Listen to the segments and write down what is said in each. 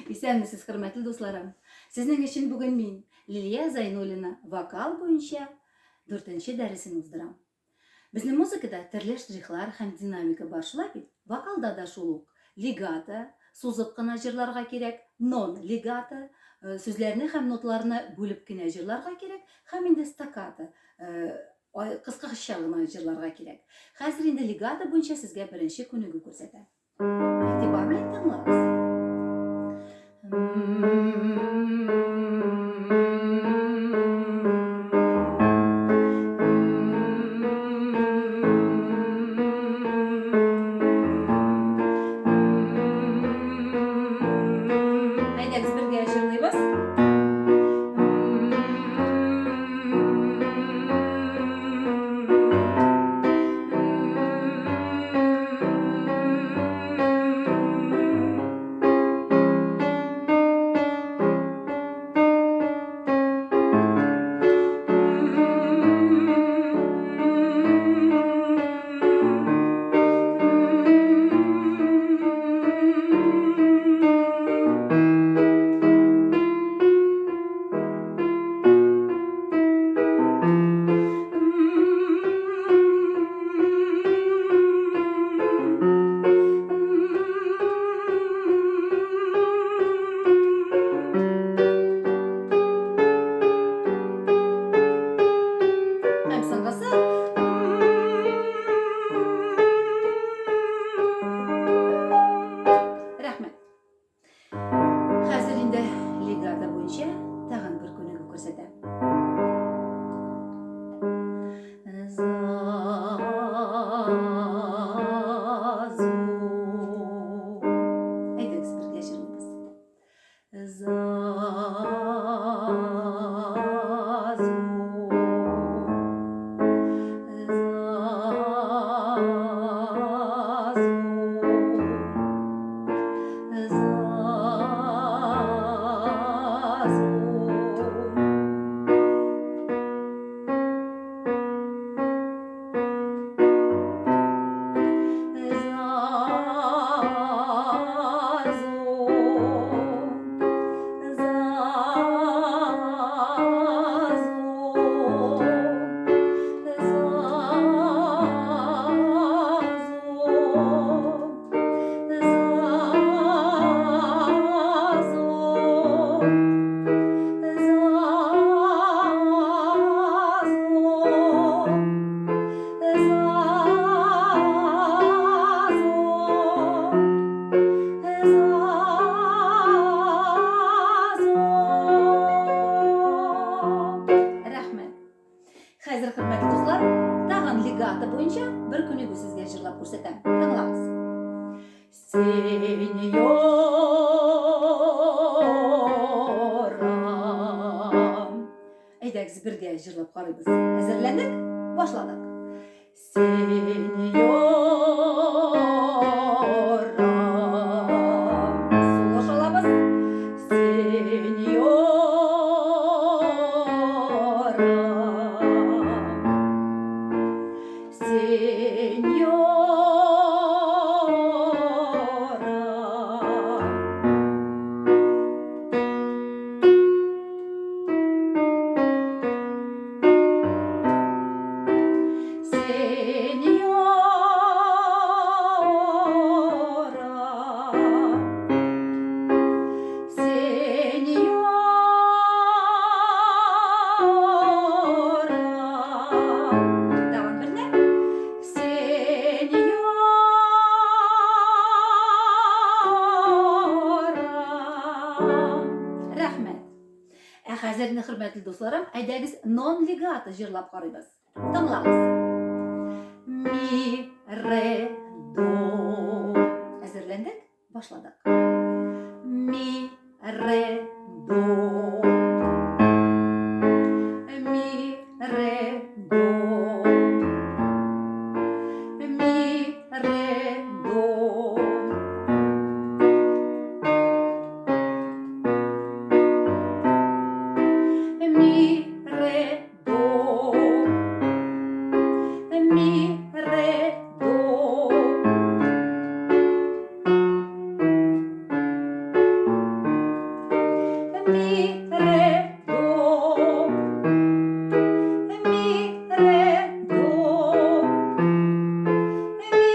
Исәнмесез, хөрмәтле дусларым. Сезнең өчен бүген мин, Лилия Зайнуллина, вокал буенча дүртенче дәресен уздырам. Безнең музыкада төрле штрихлар һәм динамика бар, шулай бит? Вокалда да шул ук. Легато, сузып кына җырларга кирәк, нон-легато, э, сүзләрне һәм ноталарны бүлеп кенә җырларга кирәк, һәм инде стаккато, э, кыскача гына җырларга кирәк. Хәзер инде легато буенча сезгә беренче күнегү күрсәтәм. Игътибар белән тыңлагыз. Әйдәгез бергә җырлыйбыз. Һәм соңгысы. Рәхмәт. Хәзер инде легато буенча тагын бер күнегү күрсәтәм. Әйдәгез бергә җырлыйбыз. Рәхмәт. Хәзер, хөрмәтле дуслар, тагын легато буенча бер күнегү сезгә җырлап күрсәтәм. Тыңлагыз. Сеньора. Әйдәгез бергә җырлап карыйбыз. Әзерләндек? Башладык. Сеньора. Сулыш алабыз. Сеньора. Сеньора. Сеньора. Сеньора. Тагын берне. Сеньора. Рәхмәт. Ә хәзер инде, хөрмәтле дусларым, әйдәгез нон-легато җырлап карыйбыз. Тыңлагыз. Ми, ре, до. Әзерләндек? Башладык. Ми, ре, до. Ми, ре, до. Ми, ре, до. Ми, ре, до. Ми, ре, до. ми, ре, до. Ми, ре, до. Ми,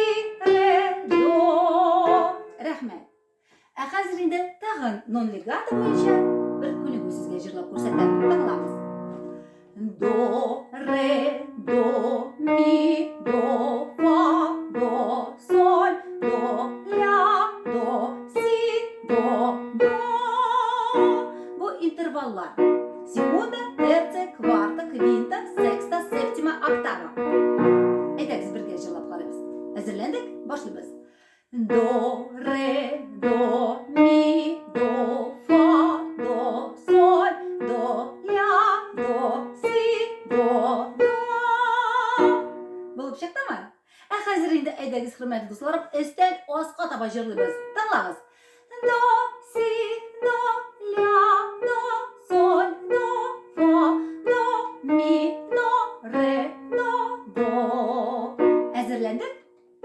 ре, до. Рәхмәт. Ә хәзер инде тагын нон легато буенча бер күнегү сезгә җырлап күрсәтәм. Тыңлагыз. До, ре, до, ми, до, фа, до, соль, до, ля, до, си, до, до. Бу интерваллар. Секунда, терция, кварта, квинта, секста, септима, октава. Әйдәгез бергә җырлап карыйбыз. Әзерләндек? Башлыйбыз. До, ре, до, ми, до, фа, до, соль, до, ля, до, си, до, до. Булып чыктымы? Ә хәзер инде әйдәгез, хөрмәтле дусларым, өстән аска таба җырлыйбыз. Тыңлагыз. До, си, до, ля, до, соль, до, фа, до, ми, до, ре, до, до. Әзерләндек?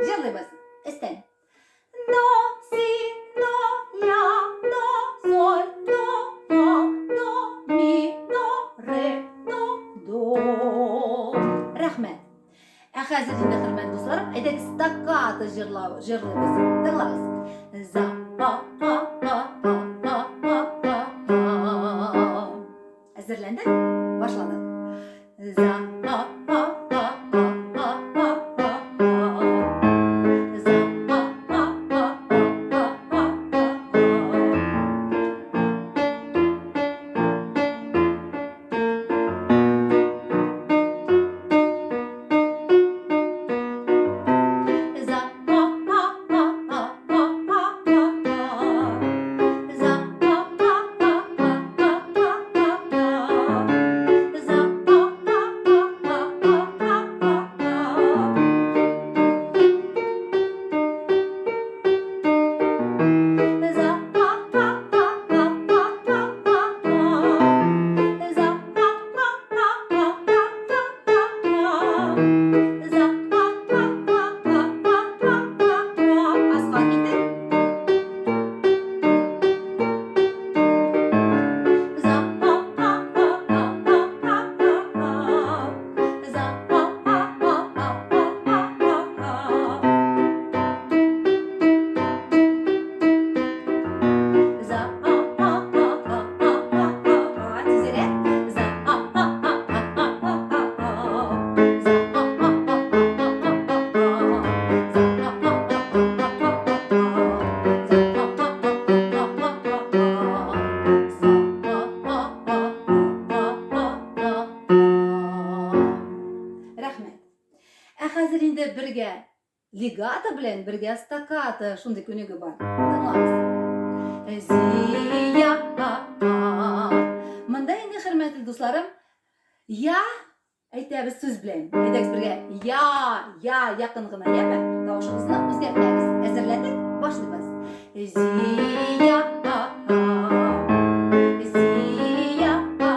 Җырлыйбыз. Өстән. До, си, до, ля, до, соль, до, фа, до, ми, до, ре, до, до. Рәхмәт. Ә хәзер инде, хөрмәтле дусларым, әйдәгез стаккато җырлау, җырлыйбыз. Тыңлагыз. За, а, а, а, а, а, а, а, а. Әзерләндек? Башладык. За, а, а, а, а, а, а, а, а. За, а, а, а, а, а, а, а, а. За, а, а, а, а, а, а, а, а. За, а, а, а, а, а, а, а, а. За, а, а, а, а, а, а, а, а. За, а, а, а, а, а, а, а, а. За, а, а, а, а, а, а, а, а. За, а, а, а, а, а, а, а, а. Аска киттек. За, а, а, а, а, а, а, а, а. За, а, а, а, а, а, а, а, а. За, а, а, а, а, а, а, а, а. Тизрәк. За, а, а, а, а, а, а, а, а. За, а, а, а, а, а, а, а, а. За, а, а, а, а, а, а, а, а. За, а, а, а, а, а, а, а, а. За, а, а, а, а, а, а, а. Рәхмәт. Ә хәзер инде бергә Легато белән бергә стаккато шундый күнегү бар. Тыңлагыз. Зия а. Монда инде, хөрмәтле дусларым, я әйтәбез сүз белән. Әйдәгез бергә. Я, я якын гына, яме? Тавышыбызны үзгәртәбез. Әзерләндек? Башлыйбыз. Зия а. Зия а. Зия а. Зия а. Зия а. Зия а. Зия а.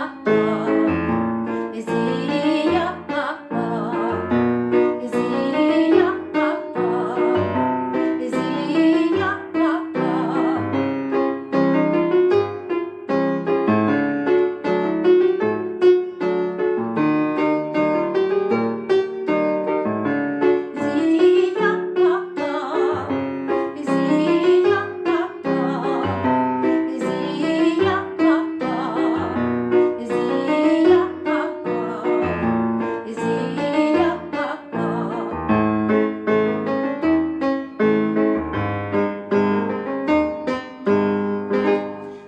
Зия а. Зия а. Зия а.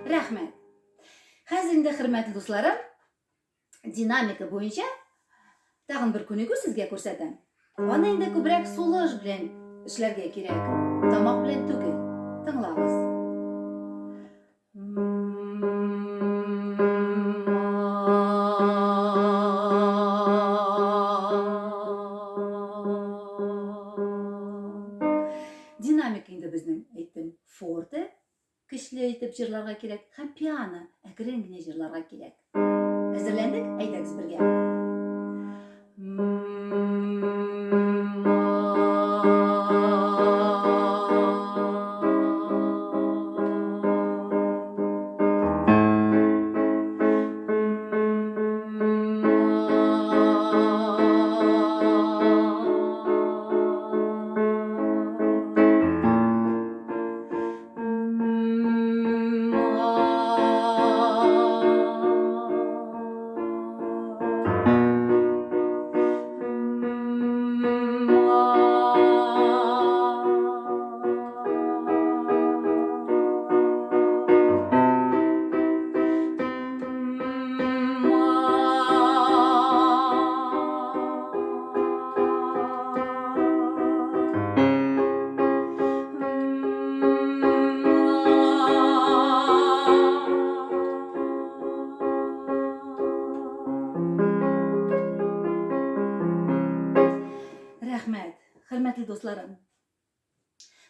Рәхмәт. Хәзер инде, хөрмәтле дусларым, динамика буенча тагын бер күнегү сезгә күрсәтәм. Аны инде күбрәк сулыш белән эшләргә кирәк, тамак белән түгел. Тыңлагыз. Динамика инде безнең, әйттем, форте, көчле итеп җырларга кирәк һәм пиано, әкрен генә җырларга кирәк. Әзерләндек? Әйдәгез бергә.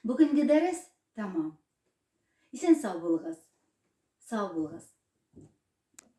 Бүгенге дәрес тәмам. Исән сау булыгыз. Сау булыгыз.